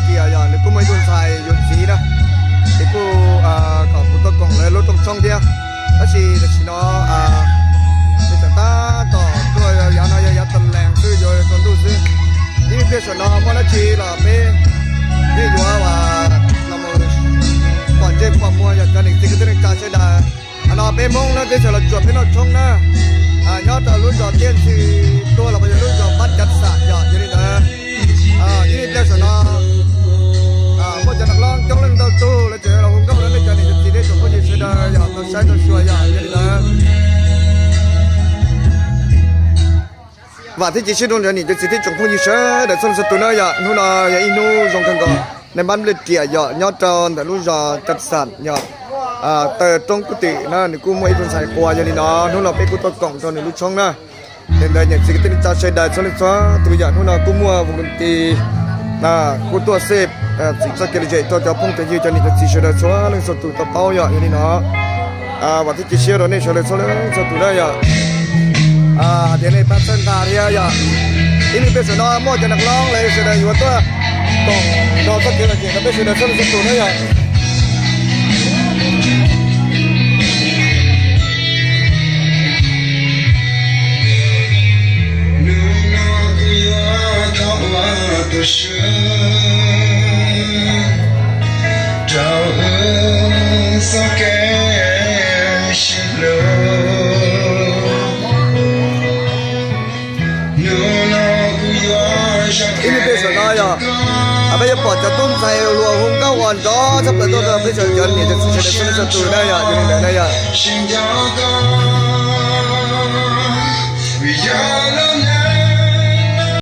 Tias yog nws kuj muaj ib tug ntxhais yuav txiv na, ces kuj kom kuv tuaj koom lawv lub rooj tshoob thiab. Tab sis tam sim no nws tseem tab tom tuaj, yav no yog yav tas lees xwb, yuav tsaus ntuj xwb. Ib pliag saum no muaj dab tsi los peb yeej yuav los pom ntsej pom muag yog cov niam txiv kwv tij neej tsa sawv daws. Qhov no peb Hmoob na, peb sawv los tsuam peb noj tshoob na, nyob rau lub zos Tiaj Ntxhw Tuag los yog lub zos Pab Cav Xam yom. Yog li ntawd, ib pliag saum no muaj cov neeg hlob coob leej ntau tug lawv tseem los hu nkauj rau nej cov niam cov txiv thiab tsoom phooj ywg sawv daws yom, tau saib tau xyuas yom. Yog li ntawd, vam thiab cia siab rau niam cov txiv thiab tsoom phooj ywg sawv daws txhua leej txhua tus na yom. Hnub no yog ib hnub zoo kawg nkaus, nej npab nplej riam yom, nyob rau ntawm lub zos Cav Xam yom, taw roob kub twm na, nws kuj muaj ib tug ntxhais quas. Yog li no hnub no peb kuj tuaj koom rau nws lub tshoob na. Li ntawd niam txiv kwv tij neej tsa sawv daws txhua leej txhua tus yom, hnub no kuj muaj voluntary kuj tuaj xej txim txoj kev lom zem rau cov phooj cov ywg cov niam cov txiv sawv daws txhua leej txhua tus tau paub yom. Yog li no vam thiab cia siab rau nej sawv daws txhua leej txhua tus na yom. Hais tias nej pab txhawb nqa thiab yom. Ib pliag saum no muaj cov neeg hlob lawv sawv daws yuav tuaj koom nrog txoj kev lom zem rau peb sawv daws txhua leej txhua tus na yom. Hnub no kuv yuav tau ua tus swb rau wb txoj kev sib hlub. Hnub no kuv yuav, ib pliag saum no yog peb yuav pom cov tub ntxhais hluas hu nkauj uas nrov tshaj plaws tuaj rau peb sawv daws cov niam cov txiv sawv daws txhua leej txhua tus na yom. Yog li ntawd na yom,